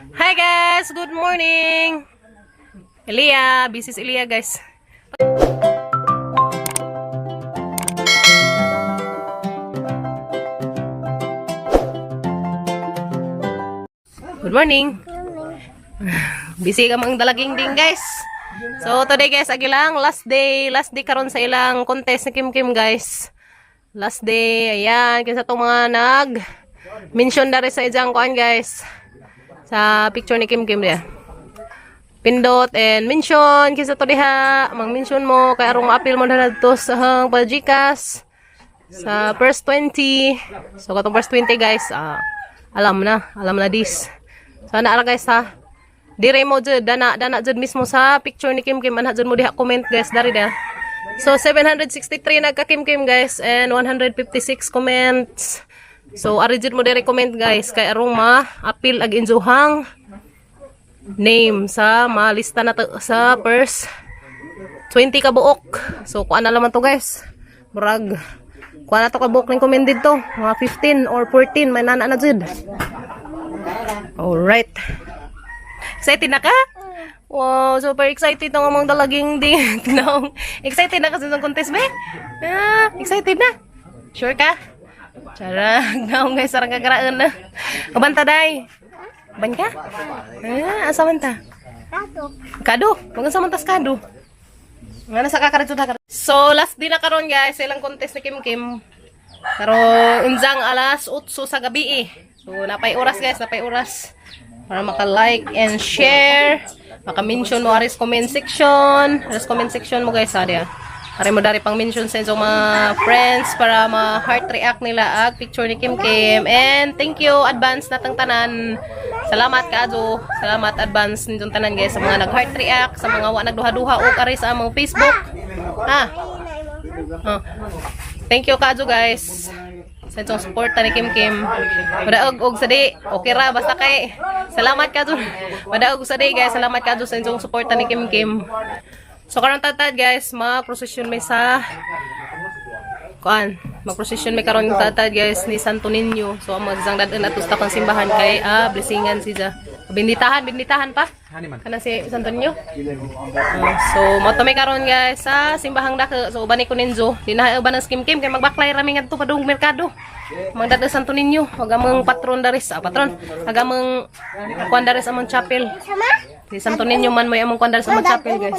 Hi guys, good morning. Elia, this is Elia, guys. Good morning. Busy ka mang dalaging ding, guys. So today, guys, agilang last day karon sa ilang contest ni Kim Kim, guys. Last day, ayan, kinsa tong mga nag mention dari sa ijang kuan, guys. Sa picture ni Kim Kim diya. Pindot and mention kinsa to diha, mang mention mo kay arong maapil mo na didto sa hang pa-GCash sa first 20. So katong first 20, guys, ah, alam na this. So ana ra, guys, ha. Dire mo jud dana dana jud mismo sa picture ni Kim Kim, anha jud mo diha comment, guys, dari da. So 763 nagka Kim Kim, guys, and 156 comments. So ari jud mo dire comment, guys, kay arong ma-apil ag injuhang name sa malista na to sa first 20 ka buok. So kuan na naman to, guys. Murag kuan na to ka buok ning comment didto. Mga 15 or 14 may nana na jud. Alright. Excited na ka? Wow, super excited na among dalaging ding. No. Excited na kasi sa contest, be? Ah, excited na. Sure ka? Charag, naong guys, sarang kagaraan na. Kabanta day. Ban ka? Ah, asa man ta? Kado. Kado. Mga sa man tas kado. Nga nasa kakaradto ta. So last day na karon, guys, ilang contest ni Kim Kim. Pero unjang alas 8 sa gabi eh. So napay oras, guys, napay oras para maka-like and share, maka-mention mo aris comment section. Aris comment section mo, guys, ha diya. Para mo dari pang mention sa inyong mga friends para ma-heart react nila ag picture ni Kim Kim. And thank you advance natang tanan. Salamat kaadyo. Salamat advance ninyong tanan, guys, sa mga nag-heart react, sa mga wa nagduha-duha og ari sa among Facebook. Ha. Oh. Thank you kaadyo, guys, sa inyong suporta ni Kim Kim. Madaog og sa di. Okay ra basta kay salamat kaadyo. Madaog sa di, guys. Salamat kaadyo sa inyong suporta ni Kim Kim. So karon tatad, guys, mag-procession may sa kuan, mag-procession may karon tatad, guys, ni Santo Niño. So ang magsang dadon ato sa tapang simbahan kay blessingan siya. Binditahan, binditahan pa. Kana si Santo Niño. Oh, so mo to may karon, guys, sa simbahang dako. So uban ni ko ninjo. Di na uban ang Kim Kim kay magbaklay rami ngadto padung merkado. Magdadto Santo Niño, ug among patron daris, patron. Ag among kuan daris among chapel. Sama? Di Santo Niño man mo among kuan daris among chapel, guys.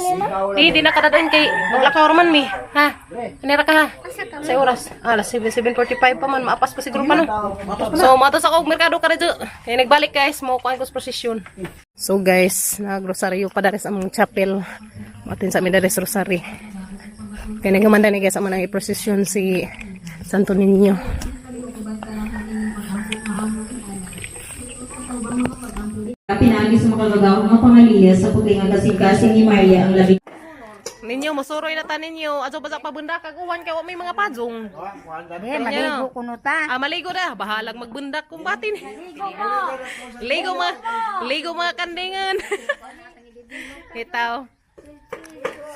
Di na kadadon kay maglakaw man mi. Ha? Kanira ka ha? Sa oras. Ah, alas 7, 7:45 pa man, maapas pa siguro pa no. So mato sa kog merkado ka. Kay nagbalik, guys, mo kuan ko sa prosesyon. So guys, nagrosaryo pa daris among chapel. Matin sa amin daris rosary. Kay naghamanda ni, guys, amo nang i-procession si Santo Niño. Pinaagi sa makalagaw nga pangaliyas sa puti nga kasing-kasing ni Maria ang labi Ninyo, musuroy na ta ninyo. Ato ba sa pabundak kag uwan kay wa may mga pajong. Eh, maligo kuno ta. Ah, maligo na. Bahalag magbundak kung batin. Ligo mga, ligo mga kandingan. Itaw.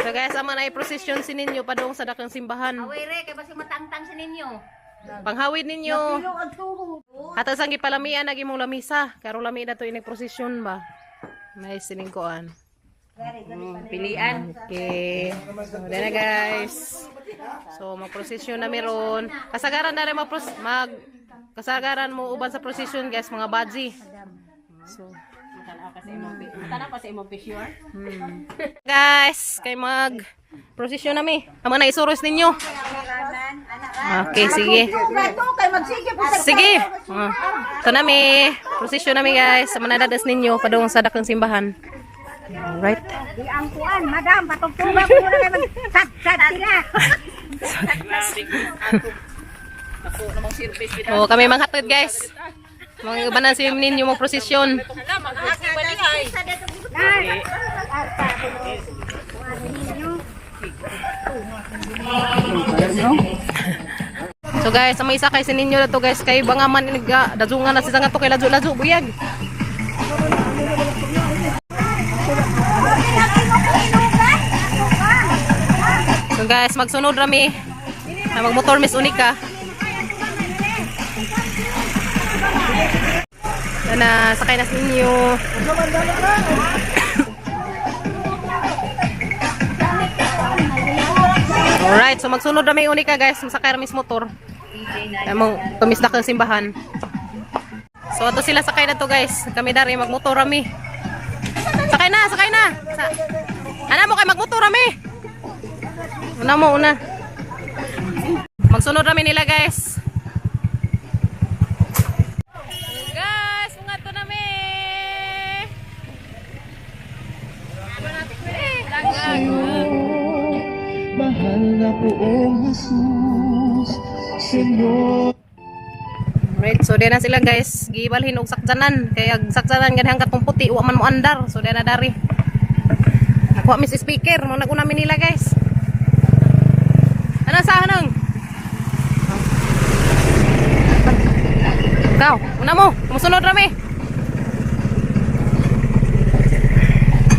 So guys, ama na i-procession si ninyo padung sa dakang simbahan. Away re, kay basi matangtang sa ninyo. Panghawid ninyo. Hatas ang gipalamian ag imong lamisa. Karon lami na to inig procession ba. Nice sining kuan. Pilian. Okay. So, dyan na, guys. So, mag-procession na meron. Kasagaran na rin mag kasagaran mo uban sa procession, guys, mga badji. So, Tanaw pa sa imong picture. Guys, kay mag procession na mi. Amo na isuros ninyo. Okay, sige. Sige. Ah, ito na mi. Procession na mi, guys. Amo na dadas ninyo padung sa dakang simbahan. Alright. Di ang kuan, madam, patugtugan ko na kay mag sad sila. Oh, kami manghatod, guys. Mga ubanan si ninyo mo prosesyon. So guys, sa may isa kay si ninyo na to, guys, kay banga man niga dazungan na si nga to kay lazo-lazo buyag. So guys, magsunod rami. Na magmotor Miss Unika. Na sakay na sa inyo. Alright, so magsunod na may unika, guys. Masakay ra mis motor. Among tumisdak ng simbahan. So ato sila sakay na to, guys. Kami dari magmotor rami. Sakay na, sakay na. Ana mo kay magmotor rami. Una mo una. Magsunod rami nila, guys. Guys, mga to nami. Mahal na poong Jesus, Señor. Right, so diyan na sila, guys. Gibalhin og sakjanan. Kay ag sakjanan ganihang katong puti wa man mo andar. So diyan na dari. Nakuha mi si speaker mo naguna mi nila, guys. Ano sa anong? Ikaw, una mo. Musunod rami.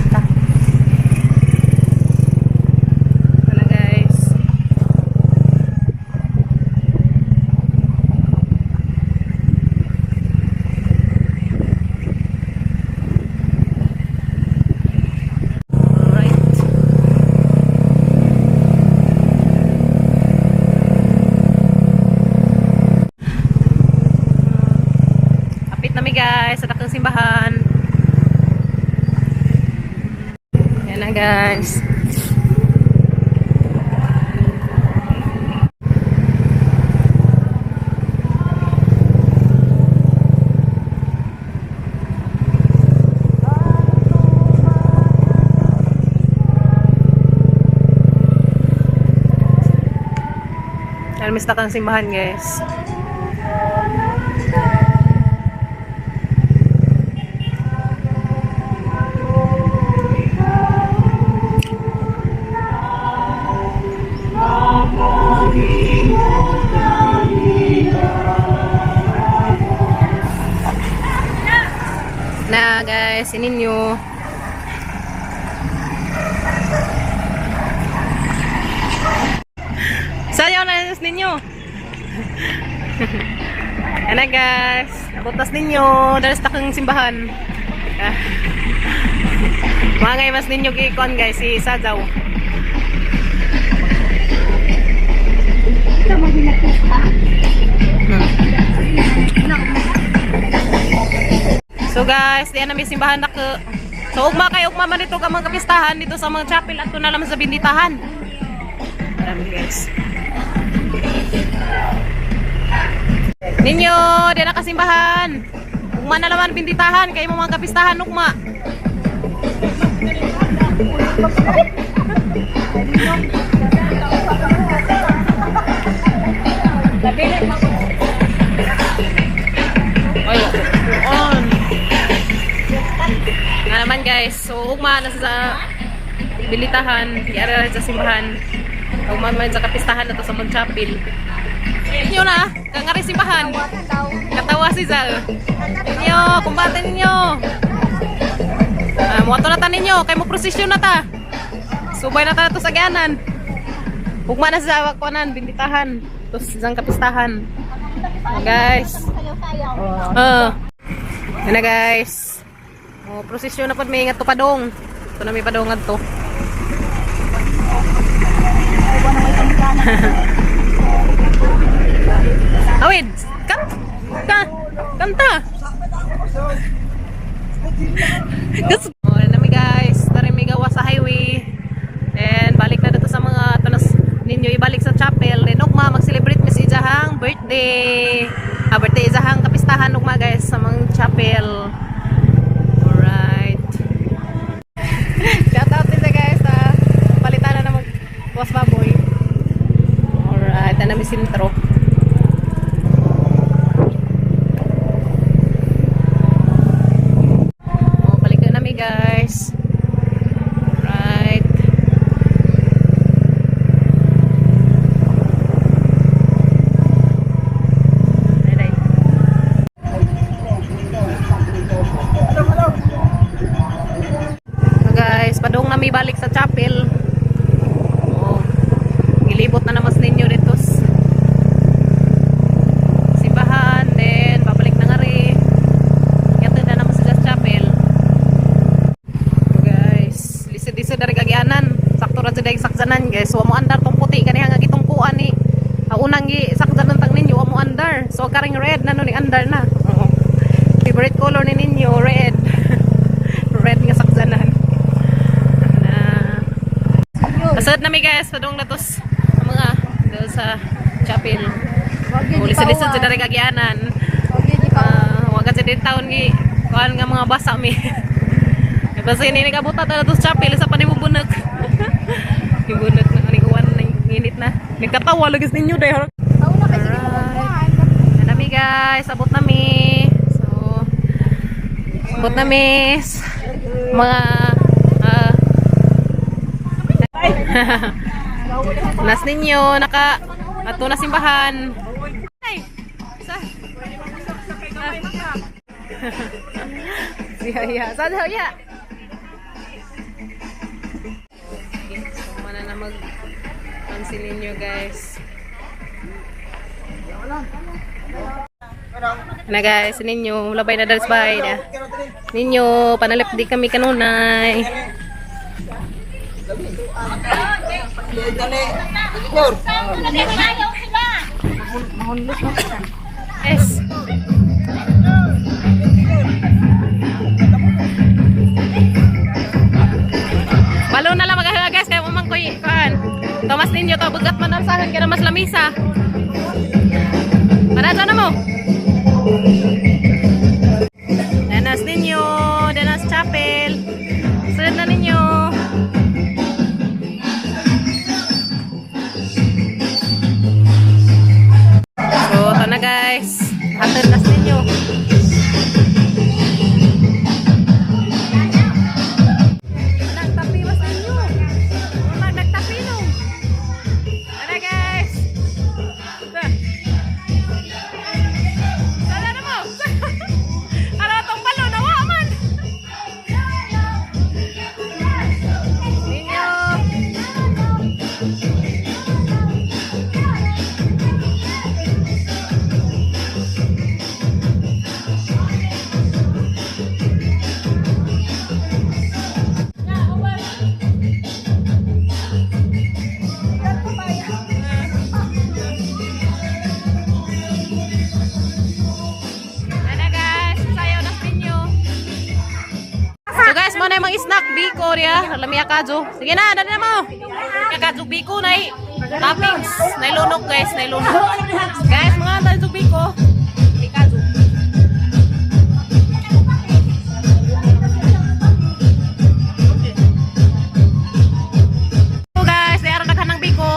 Ta. Ano, guys? Alright. Kapit na mi, guys, sa dakong simbahan. Yan na, guys. Yan mis dakong simbahan, guys. Na guys, ininyo. Sayaw na ninyo. Yan na, guys. Nabutas ninyo. Dalas takang simbahan. Ah. Mga ngay mas ninyo gikon, guys. Si Sajaw. So guys, diyan na may simbahan na ko. So ugma kay ugma man ito ka mga kapistahan dito sa mga chapel at na lang sa binditahan. Marami, guys. Ninyo, diyan na kasimbahan. Ugma na naman binditahan kay mo mga kapistahan ugma. Ay, on. Nga naman, guys, so ugma na sa bilitahan, giara sa simbahan. Ugma man sa kapistahan na to sa Mount Chapel. Inyo na, kangari simbahan. Katawa si Zal. Inyo, kumbate ninyo. Ah, muato na ta ninyo, kay mo prosesyon na ta. Subay na ta to sa ganan. Ugma na sa kuanan, binditahan. Tapos isang kapistahan. Guys. Ah. Yan na, guys. Oh, prosesyon na pod may ingat to padong. Ito na may padong adto. Awid, kat ka kanta. Gus. Oh, na mi, guys, tara mi gawa sa highway. And balik na dito sa mga tunas ninyo ibalik sa chapel. Then ugma mag-celebrate mi si Ijahang birthday. Ah, birthday Ijahang kapistahan ugma, guys, sa mga chapel. Alright. Shout out din sa guys sa palitan na mag Boss Baboy. Alright, ana mi sentro. Oh, balik na mi, guys. Alright. Alright. So guys, padung na mi balik sa chapel. Oh, gilibot na naman sa ninyo dito sa simbahan, then babalik na nga rin. sakjanan, guys. Wa mo andar tong puti kaniha nga gitungkuan ni. Ang unang gi sakjanan tang ninyo wa mo andar. So karing red na no ni andar na. Oo. Favorite color ni ninyo red. Red nga sakjanan. Na. Pasad na mi, guys, padung na tos ang mga doon sa chapel. Ulis-lisod sa dari kagyanan. Ah, wag ka sa din taon gi kuan nga mga basa mi. Basta ini nagabuta ta to sa chapel sa panibubunok. Ibunok na ni kuan na init na. Nagkatawa lagi sa ninyo dahil. Alright. Mi, guys, abot na mi. So abot na mi mga nas ninyo naka ato na simbahan. Ay, sa Siya, iya. Saan siya? Okay, so mana na mag pansin ninyo, guys. Na guys, ninyo, labay na dalas bay na. Ninyo, panalip di kami kanunay. Yes. Balo na lang magahaga, guys, kaya umang koy kuan. Tomas ninyo to bugat man ang sahan kaya mas lamisa. Manato na mo. Danas ninyo, danas chapel. Sunod na ninyo. So, ito na, guys. Hatid nas ninyo. Nagtapi mas ninyo. Wala, nagtapi no. Ano, guys? Ito. Sana na mo. Ano tong balo nawa man. Ninyo. Ano guys, sayaw na ninyo. So guys, mo na yung mga snack biko riya. Lamia kadyo. Sige na, dali na mo. Kadyo biko na toppings. Nailunok, guys, nailunok. Guys, mga tayo biko. Kadyo. So guys, ay aron ng biko.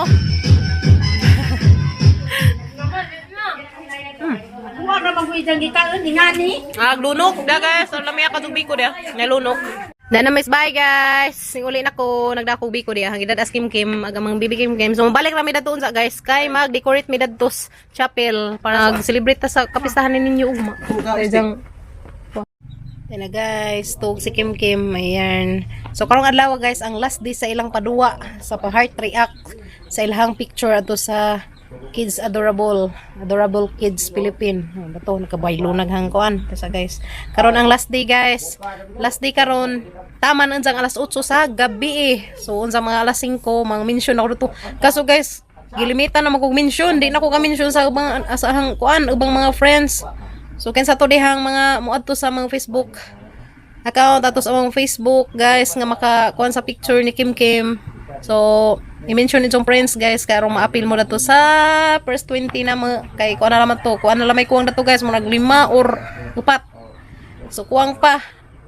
Kuha na bang kuya gikaon ni ngani? Ah, lunok da, guys. Ang lamia ka biko dia. Nalunok. Na na miss, bye guys. Sing uli na ko nagdako biko dia. Hangidad as Kim Kim agamang bibi Kim Kim. So balik ra mi dadto unsa, guys, kay mag-decorate mi dadto sa chapel para mag-celebrate ta sa kapistahan ni ninyo ugma. Dayang. Yan na guys, tug si Kim Kim, ayan. So karong adlaw, guys, ang last day sa ilang paduwa sa pa heart react sa ilang picture ato sa Kids Adorable, Adorable Kids Philippine. Oh, bato nakabaylo naghang kuan kasi, guys. Karon ang last day, guys. Last day karon. Tama na unsang alas 8 sa gabi eh. So unsa mga alas 5, mga mention ako dito. Kaso guys, gilimitan na magkog mention, di na ko ka-mention sa ubang asahang kuan, ubang mga friends. So kinsa to dihang mga muadto sa mga Facebook account ato sa among Facebook, guys, nga maka kuan sa picture ni Kim Kim. So i-mention nitong friends, guys, kay aron maapil mo dato sa first 20 na mo kay kuan na naman to. Kuan na lamay kuwang dato, guys, murag lima or upat. So kuwang pa.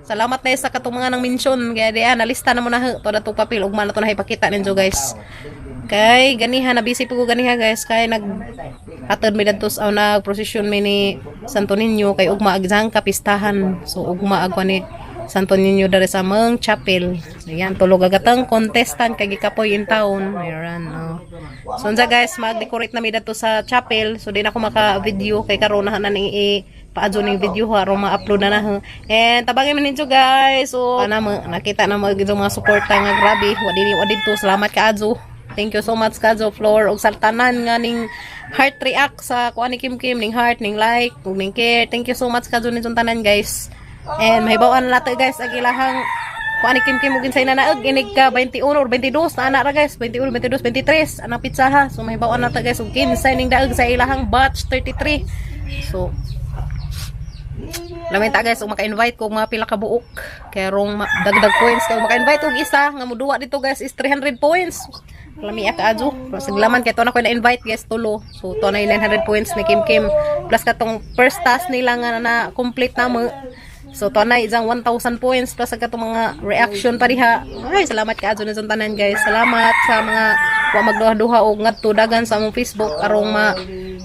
Salamat na sa katong mga nang mention kaya diya nalista na mo na to dato papel ugma na to na ipakita ninyo, guys. Kay ganiha na busy po ko ganiha, guys, kay nag hatod mi dadto sa nag procession mi ni Santo Niño kay ugma ag kapistahan. So ugma ag ni Santo Niño dere sa among chapel. So, yan tulog agatang contestant kay gikapoy in town. Mayroon no. So unsa guys, mag-decorate na mi dadto sa chapel. So di na ako maka-video kay karon na ni i paadyo ning video ha aron ma-upload na na ha. And tabangin man ninyo, guys. So ana mo nakita na mo gyud mga suporta nga grabe. Wa dili wa didto. Salamat kaadyo. Thank you so much kaadyo Floor ug sa tanan nga ning heart react sa kuan ni Kim Kim, ning heart, ning like, ug ning care. Thank you so much kaadyo ninyong tanan, guys. And mahibaw-an na nato, guys, ang ilahang Kuan ni Kim Kim og kinsay na naog inig ka 21 or 22 na ana ra, guys, 21, 22, 23 anang pizza ha. So mahibaw-an na ta, guys, og kinsay ning daog sa ilahang batch 33. So lamay ta, guys, ug maka-invite ko mga pila ka buok kay rong dagdag points kay maka-invite og isa nga moduwa dito, guys, is 300 points. Lami ka adyo. Pero sa laman kay to na ko na-invite, guys, tulo. So to na yung 900 points ni Kim Kim plus katong first task nila nga na complete na mo. So to na isang 1,000 points plus sa katong mga reaction pa diha. Ay, salamat ka adyo na sa tanan, guys. Salamat sa mga wa magduha-duha og ngadto dagan sa among Facebook arong ma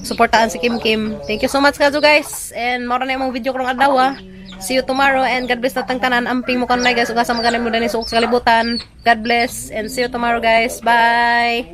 suportahan si Kim Kim. Thank you so much kadyo, guys. And mao ra na imong video karong adlaw, ah. See you tomorrow and God bless natang tanan. Amping mo kanunay, guys, ug asa man mo dinhi sa kalibutan. God bless and see you tomorrow, guys. Bye.